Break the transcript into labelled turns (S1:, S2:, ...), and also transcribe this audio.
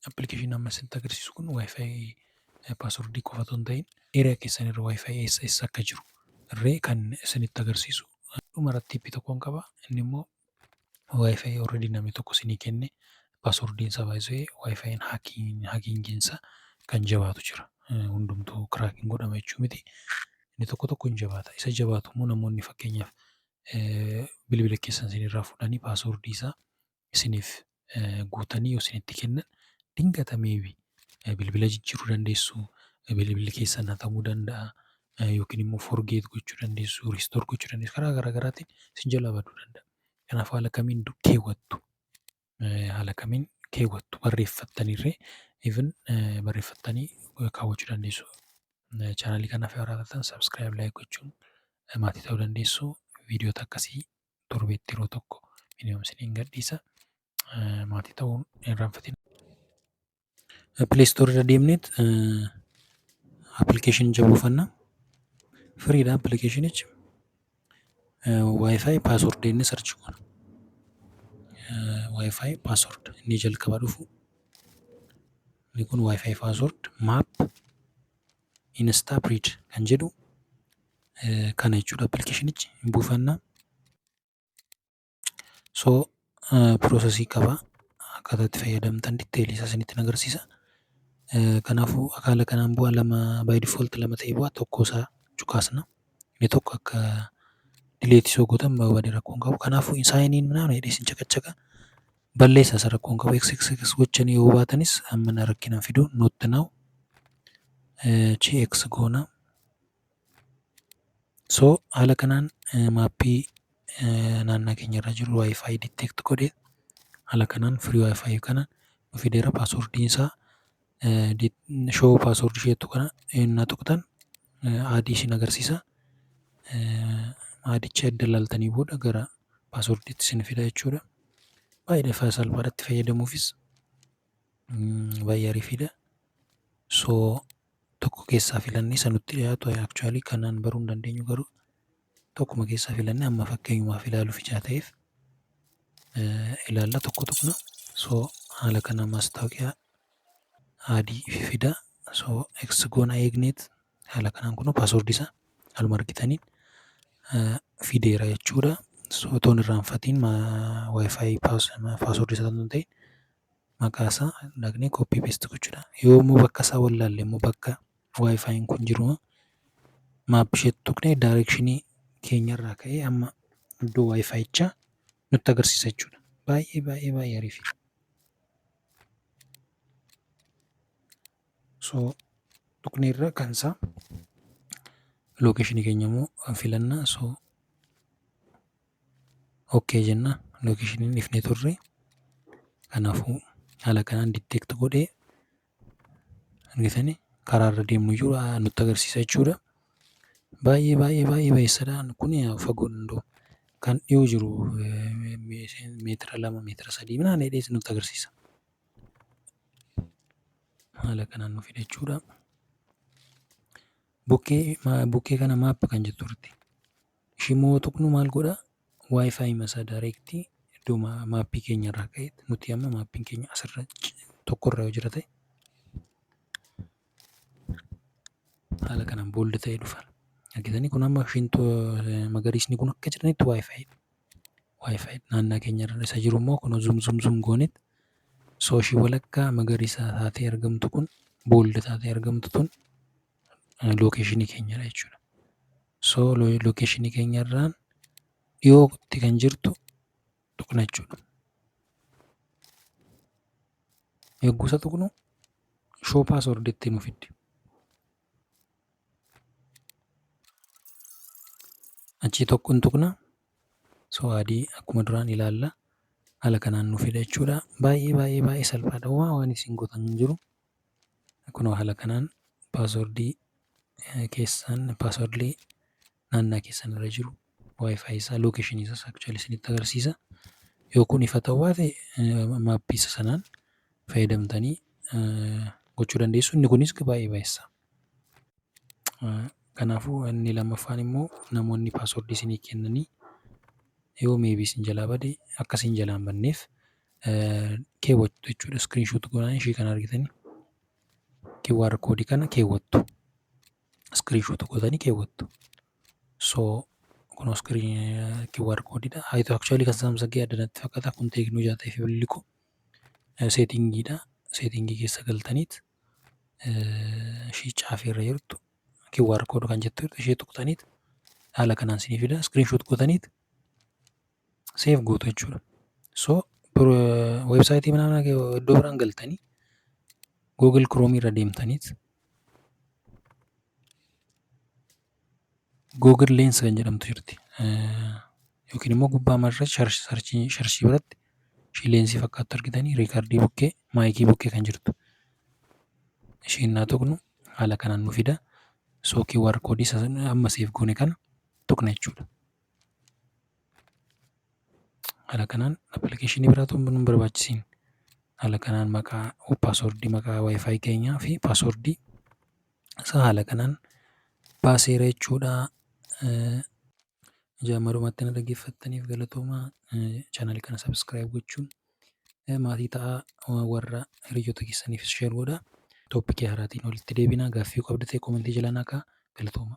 S1: Appilikeeshinii amma isinitti agarsiisu kun WiFi passwordii qofa otoo hin ta'in area keessan irra WiFi eessa eessa akka jiru irree kan isinitti agarsiisu. Dhuma irratti tipii tokkoon qaba. Inni immoo WiFi already namni tokko isinii kenne passwordiin isaa baay'isee WiFiin hackingiin isaa kan jabaatu jira. Hundumtuu cracking godhama jechuu miti. Inni tokko tokko hin jabaata. Isa jabaatu immoo namoonni fakkeenyaaf bilbila keessan isinirraa fuudhanii passwordii isaa isiniif guutanii yoo isinitti kennan dingata maybe bilbila jijjiiruu dandeessu, bilbilli keessan hatamuu danda'a, yookiin immoo forget gochuu dandeessu, restore gochuu dandeessu, karaa garaa garaatiin isin jalaa baduu danda'a. Kanaaf haala kamiin keewwattu, haala kamiin keewwattu barreeffattaniirree even barreeffattanii kaawwachuu dandeessu. Chaanaalii kanaaf yoo haaraa taatan subscribe, like gochuun maatii ta'uu dandeessu. Viidiyoota akkasii torbeetti yeroo tokko minimum isiniin gadhiisa. Maatii ta'uu hin irraanfatin. Play Store irra deemneet appilikeeshinii buufanna. Freedha appilikeeshinichi. WiFi password jennee search goona. WiFi password inni jalqaba dhufu. Inni kun WiFi password map Instabridge kan jedhu kana jechuudha appilikeeshinichi hin buufanna. So processii qaba. Akkaataa itti fayyadamtan detailii isaa isinitti agarsiisa. Kanaafuu haala kanaan bu'a lama, by default lama ta'ee bu'a, tokko isaa cuqaasna. Inni tokko akka delete isoo gootan badee rakkoo hin qabu. Kanaafuu sign in minaan jedhee isin caqacaqa. Balleessa isa rakkoo hin qabu. XXX gochanii yoo baatanis amma na rakkina fidu, not now. GX goona. So haala kanaan mapii naannaa keenya irra jiru WiFi detect godhee haala kanaan free WiFi kana nu fideera. Passwordiin isaa show passwordii isheettu kana ennaa tuqxan adii isin agarsiisa. Adicha edda ilaaltanii booda gara passwordiitti isin fida jechuudha. Baay'ee salphaadha, itti fayyadamuufis baay'ee ariifiidha. So tokko keessaa filannee isa nutti dhiyaatu, actually kanaan baruu hin dandeenyu, garuu tokkuma keessaa filannee amma fakkeenyumaaf ilaaluuf ijaa ta'eef ilaalla, tokko tuqna. So haala kana maastaawoqiyaa adii fida. So X goona eegneet haala kanaan kunoo passwordii isaa haaluma argitaniin fideera jechuudha. So otoo hin irraanfatiin WiFi passwordii isaa osoo hin ta'in maqaa isaa dhaqnee copy paste gochuudha. Yoo immoo bakka isaa wallaalle immoo, bakka WiFiin kun jiru map isheetti tuqnee directionii keenyarraa ka'ee amma iddoo WiFichaa nutti agarsiisa jechuudha. Baay'ee baay'ee baay'ee ariifidha. So tuqneerra kan isaa locationii keenya immoo filannaa, so okay jenna, locationiin ifnee turre. Kanaafuu haala kanaan detect godhee argitanii karaa irra deemnu iyyuu nutti agarsiisa jechuudha. Baay'ee baay'ee baay'ee bayeessadha. Kun fagoo danda'u. Kan dhiyoo jiru meetira 2, meetira 3 minaan jedhees nutti agarsiisa. Haala kanaan nu fida jechuudha. Bukkee kana map kan jettu turte. Ishii immoo tuqnu maal godhaa? WiFi masaa directii iddoo mapii keenya irraa ka'e, nuti amma mapiin keenya asirra tokkorra yoo jira ta'e, haala kanaan bold ta'ee dhufa. Argitanii, kun amma ishiin magariisni kun akka jiranitti WiFi dha. WiFi naannaa keenya irra isa jiru immoo kun zoom zoom zoom gooneet, so ishii walakkaa magariisa taatee argamtu kun, bold taatee argamtu tun locationii keenyadha jechuudha. So locationii keenya irraan dhiyootti kan jirtu tuqna jechuudha. Yogguu isa tuqnu show password itti nu fiddi. Achii tokko hin tuqna. So adii akkuma duraan ilaalla. Haala kanaan nu fida jechuudha. Baay'ee baay'ee baay'ee salphaadha. Homaa waan isin gootan hin jiru. Kunoo haala kanaan passwordii keessan, passwordii naannaa keessan irra jiru, WiFi isaa, locationii isaas actually isinitti agarsiisa. Yoo kun ifa ta'uu baate mapii isa sanaan fayyadamtanii gochuu dandeessu. Inni kunis baay'ee baay'isa. Kanaafuu inni lammaffaan immoo namoonni passwordii isinii kennanii yoo maybe isin jalaa bade akka isin jalaa hin badneef Keewwattu jechuudha. Screenshot goonaan ishee kana argitanii QR koodii kana keewwattu. Screenshot gootanii keewwattu. So kunoo screen QR koodiidha. Actually kan Samsungii adda natti fakkaata. Kun Tecno ijaa ta'eef bilbilli koo settingiidha. Settingii keessa galtaniit ishii caafii irra jirtu QR code kan jettu ishee tuqxaniit haala kanaan isinii fida. Screenshot gootaniit save gootu jechuudha. So weebsaayitii mana iddoo biraan galtanii Google Chrome irra deemtaniit Google Lens kan jedhamtu jirti. Yookiin immoo gubbaa marra searchii biratti ishee leensii fakkaattu argitanii riikardii bukkee maayikii bukkee kan jirtu. Isheen naa tuqnu haala kanaan nu fida. So QR koodii amma save goone kana tuqna jechuudha. Haala kanaan appilikeeshinii biraatu nu hin barbaachisiin. Haala kanaan maqaa paaswordii, maqaa WiFi keenyaa fi paaswordii isaa haala kanaan baaseera jechuudha. Ijaan na dhaggeeffattaniif galatoomaa. Chaanaalii kana subscribe gochuun maatii ta'aa, warra hiriyoota keessaniifis share godhaa. Topicii haaraatiin walitti deebina. Gaaffii yoo qabdu ta'e commentii jala naa kaa'aa. Galatoomaa.